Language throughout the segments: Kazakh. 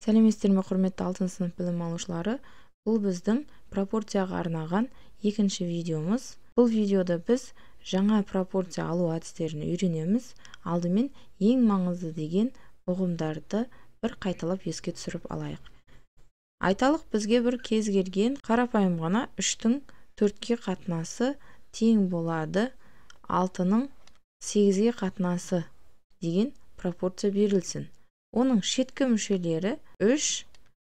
Сәлеметсіздер ме, құрметті 6 сынып білім алушылары? Бұл біздің пропорцияға арнаған екінші видеомыз. Бұл видеода біз жаңа пропорция алу әдістерін үйренеміз. Алдымен ең маңызды деген ұғымдарды бір қайталап еске түсіріп алайық. Айталық, бізге бір кез келген қарапайым ғана 3-тің 4-ке қатынасы тең болады 6-ның 8-ге қатынасы деген пропорция берілсін. Оның шеткі мүшелері 3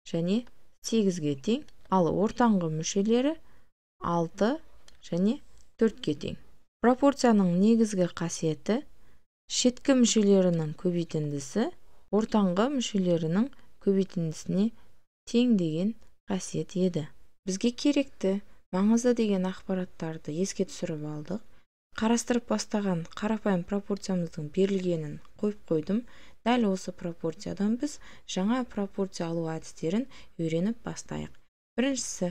және 8-ге тең, ал ортаңғы мүшелері 6 және 4-ке тең. Пропорцияның негізгі қасиеті шеткі мүшелерінің көбейтіндісі ортаңғы мүшелерінің көбейтіндісіне тең деген қасиет еді. Бізге керекті, маңызды деген ақпараттарды еске түсіріп алдық. Қарастырып бастаған қарапайым пропорциямыздың берілгенін қойып қойдым. Дәл осы пропорциядан біз жаңа пропорция алу әдістерін үйреніп бастайық. Біріншісі,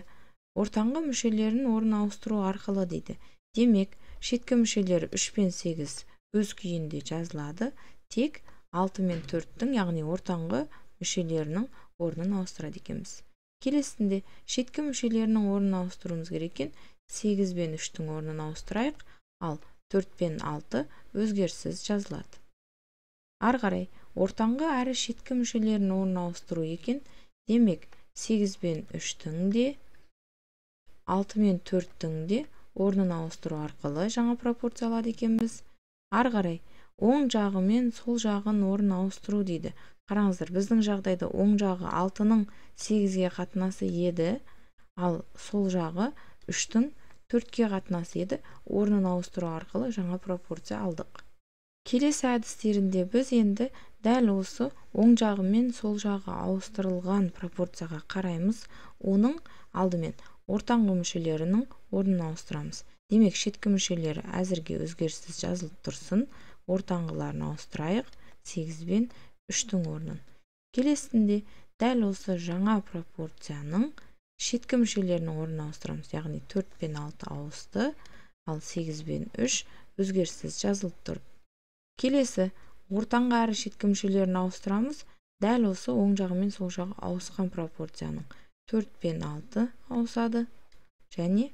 ортаңғы мүшелерін орын ауыстыру арқылы дейді. Демек, шеткі мүшелері 3 пен 8 өз күйінде жазылады, тек 6 мен 4-тің, яғни ортаңғы мүшелерінің орнын ауыстырады екенбіз. Келесінде шеткі мүшелерінің орнын ауыстыруымыз керек екен. 8 пен 3-тің орнын ауыстырайық, ал 4 пен 6 өзгеріссіз жазылады. Ары қарай ортаңғы әрі шеткі мүшелерінің орнын ауыстыру екен. Демек, 8 пен 3-тің де, 6 мен 4-тің де орнын ауыстыру арқылы жаңа пропорция алады екенбіз. Ары қарай оң жағы мен сол жағын орнын ауыстыру дейді. Қараңыздар, біздің жағдайда оң жағы 6-ның 8-ге қатынасы еді, ал сол жағы 3-тің 4-ке қатынасы еді. Орнын ауыстыру арқылы жаңа пропорция алдық. Келесі әдістерінде біз енді дәл осы оң жағы мен сол жағы ауыстырылған пропорцияға қараймыз. Оның алдымен ортаңғы мүшелерінің орнын ауыстырамыз. Демек, шеткі мүшелері әзірге өзгеріссіз жазылып тұрсын. Ортаңғыларын ауыстырайық, 8 пен 3-тің орнын. Келесінде дәл осы жаңа пропорцияның шеткі мүшелерінің орнын ауыстырамыз. Яғни 4 пен 6 ауысты, ал 8 пен 3 өзгеріссіз жазылып тұр. Келесі ортаңғы әрі шеткі мүшелерін ауыстырамыз. Дәл осы оң жағы мен сол жағы ауысқан пропорцияның 4 пен 6 ауысады және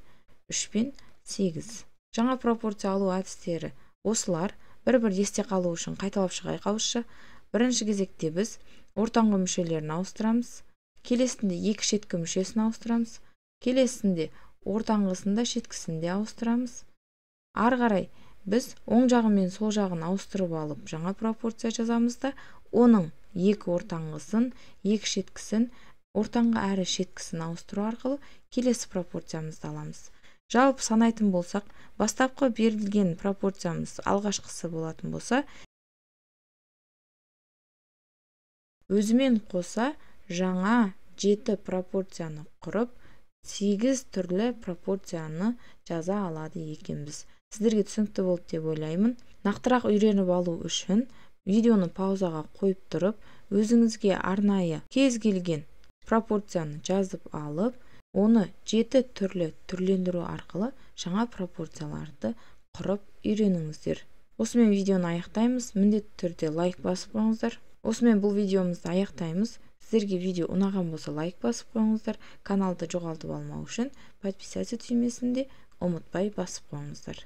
3 пен 8. Жаңа пропорция алу әдістері осылар. Бір-бір есте қалу үшін қайталап шығайық ауызша. Бірінші кезекте біз ортаңғы мүшелерін ауыстырамыз. Келесінде екі шеткі мүшесін ауыстырамыз. Келесінде ортаңғысын да шеткісін де ауыстырамыз. Ары қарай біз оң жағы мен сол жағын ауыстырып алып жаңа пропорция жазамыз да, оның екі ортаңғысын, екі шеткісін, ортаңғы әрі шеткісін ауыстыру арқылы келесі пропорциямызды аламыз. Жалпы санайтын болсақ, бастапқы берілген пропорциямыз алғашқысы болатын болса, өзімен қоса жаңа 7 пропорцияны құрып, 8 түрлі пропорцияны жаза алады екенбіз. Сіздерге түсінікті болды деп ойлаймын. Нақтырақ үйреніп алу үшін видеоны паузаға қойып тұрып, өзіңізге арнайы кез келген пропорцияны жазып алып, оны 7 түрлі түрлендіру арқылы жаңа пропорцияларды құрып үйреніңіздер. Осымен видеоны аяқтаймыз. Міндетті түрде лайк басып қойыңыздар. Осымен бұл видеомызды аяқтаймыз. Сіздерге видео ұнаған болса лайк басып қойыңыздар. Каналды жоғалтып алмау үшін подписаться түймесін де ұмытпай басып қойыңыздар.